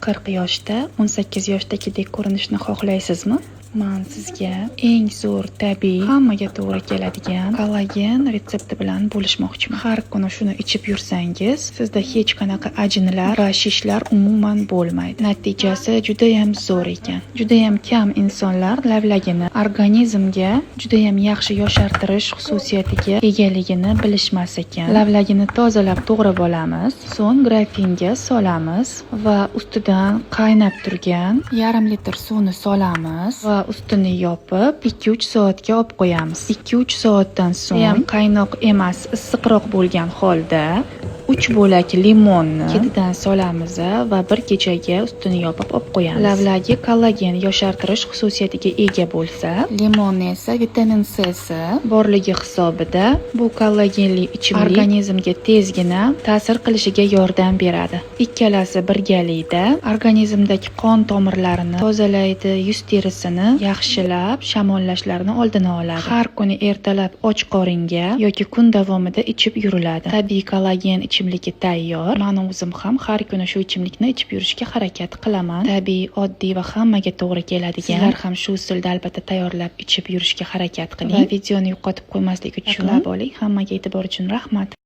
40 yoshda 18 yoshdagidek ko'rinishni xohlaysizmi? Man sizga eng zo'r, tabiiy, hammaga to'g'ri keladigan kollagen retsepti bilan bo'lishmoqchiman. Har kuni shuni ichib yursangiz, sizda hech qanaqa ajinlar va shishlar umuman bo'lmaydi. Natijasi judayam zo'r ekan. Judayam kam insonlar lavlagini organizmga judayam yaxshi yoshartirish xususiyatiga egaligini bilishmas ekan. Lavlagini tozalab, to'g'rab olamiz, so'ng grafinga solamiz va ustidan qaynab turgan yarim litr suvni solamiz va ustini yopib, 2-3 soatga olib qo'yamiz. 2-3 soatdan so'ng ham qaynoq emas, issiqroq bo'lgan holda 3 bo'lak limonni ketidan solamiz va bir kechaga ustini yopib olib qo'yamiz. Lavlagi kollagen yoshartirish xususiyatiga ega bo'lsa, limonni esa vitamin C si borligi hisobida bu kollagenli ichimlik organizmga tezgina ta'sir qilishiga yordam beradi. Ikkalasi birgalikda organizmdagi qon tomirlarini tozalaydi, yuz terisini yaxshilab, shamollashlarni oldini oladi. Har kuni ertalab och qoringa yoki kun davomida ichib yuriladi. Tabiiy kollagen ichimligi tayyor. Man o'zim ham har kuni shu ichimlikni ichib yurishga harakat qilaman. Tabiiy, oddiy va hammaga to'g'ri keladigan. Sizlar ham shu usulda albatta tayyorlab ichib yurishga harakat qiling. Va videoni yo'qotib qo'ymaslik uchun oling. Hammaga e'tibor uchun rahmat.